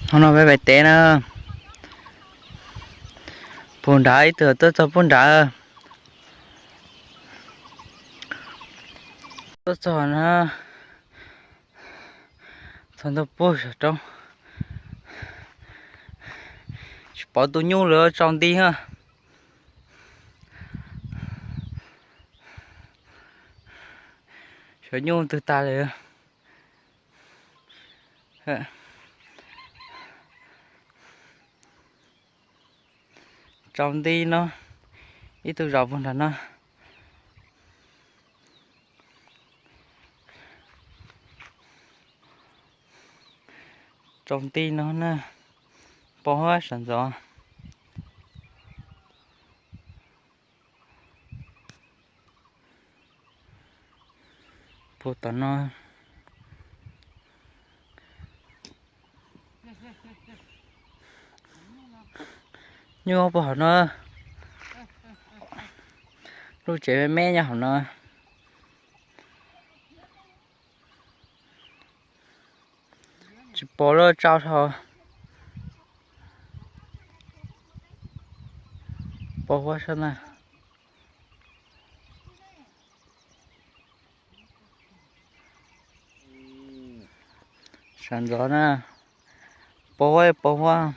Hnub no peb pem teb na, puag nrad ib tug tuaj txog puag nrad, tuaj txog na, txog ntua puag saum roob, tsis pom tus nyuj lawm, tsaus nti na. Xyov nyuj twg tas lawm. Tsaus nti no, ib tug zos puag nrad no. Tsaus nti no na, pos huab sawv ntxov. Puag tom no. Nyuj puag hauv no. Lub tsev me me nyob hauv no. Tsis pom lawm, tsaus dhau. Pos huab sab na. Sawv ntxov na. Pos huab, pos huab.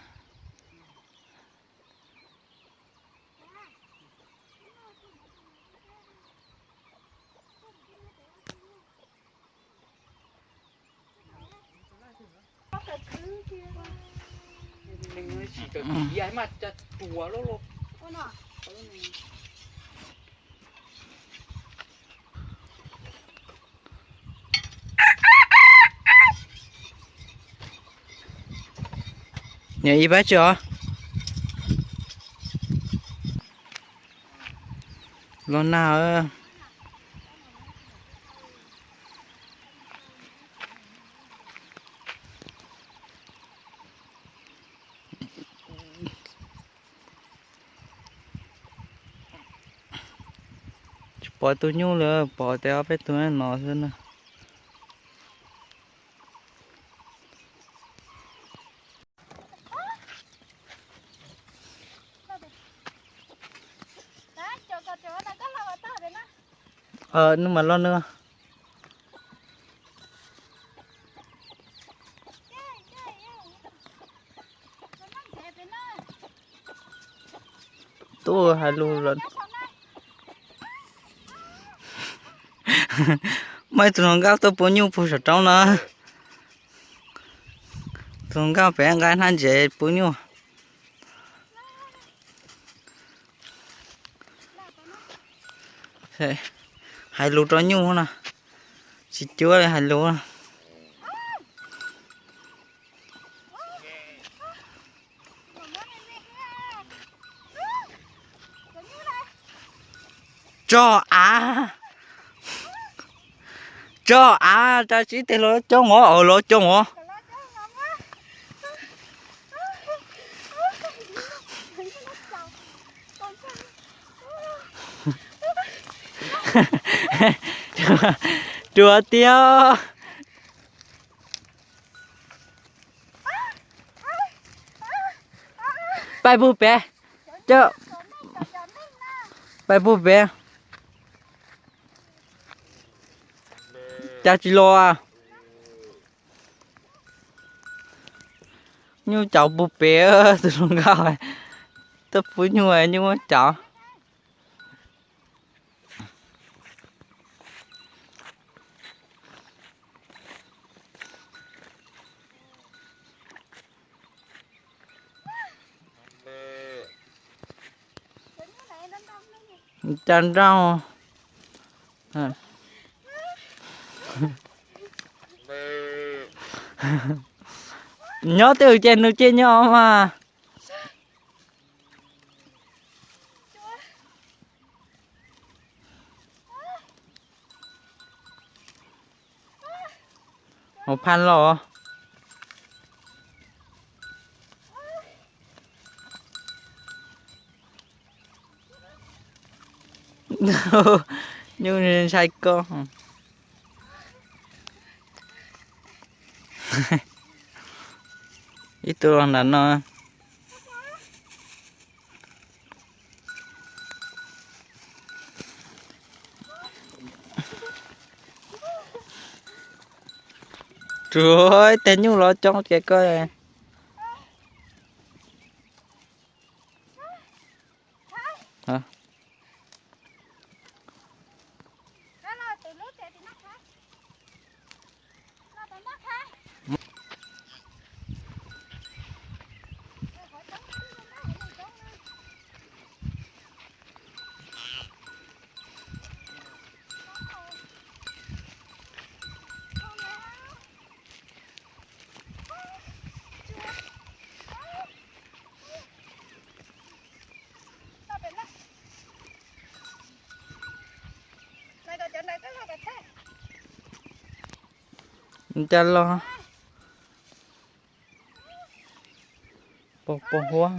Niam ib pab tsi os. Los nag. Tsis pom tus nyuj lawm, pom tias ob peb tug no xwb na. Nws mas los nws. Tuaj hais lus lawm. Muaj ib tug hluas nkauj tuaj pub nyuj puag saum roob no. Tus hluas nkauj pem nqa hnab ntses pub nyuj. Hais lus rau nyuj no. Tsis cuab li hais lus. Tso av. Tso av, tso tsib teg los coob os, los coob os. Ruam tiag. Pais puag pem. Pais puag pem. Cas tsis los. Nyuj cauv puag pem, tus hluas nkauj tuaj pub nyuj, nyuj muab cauv. Cas nrauj. Nyob twj ywm ces nws cia nyob mas. Mus phaj los. Nyuj ntshai koj. Ib tug los nram no. Tsuav ib teg nyuj los coob tiag koj. Ncaj los pos pos huab.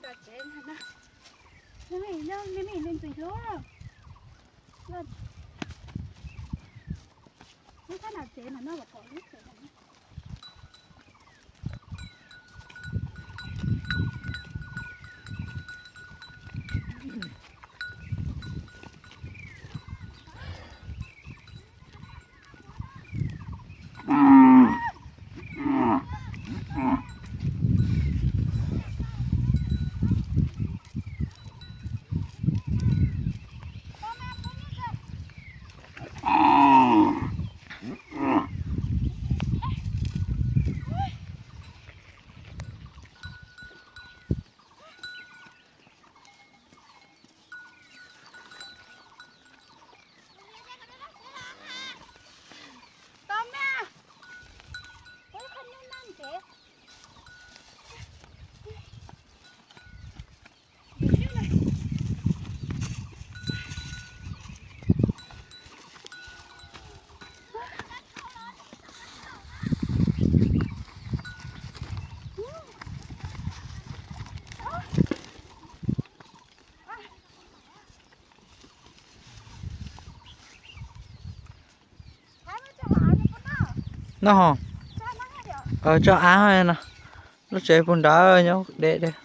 Nram tsev no, nws me ntxwg hlub. Lub thab nram tsev no no pom lub tsev no. No ho, tso av no, lub tsev puag nrad nyob deb deb.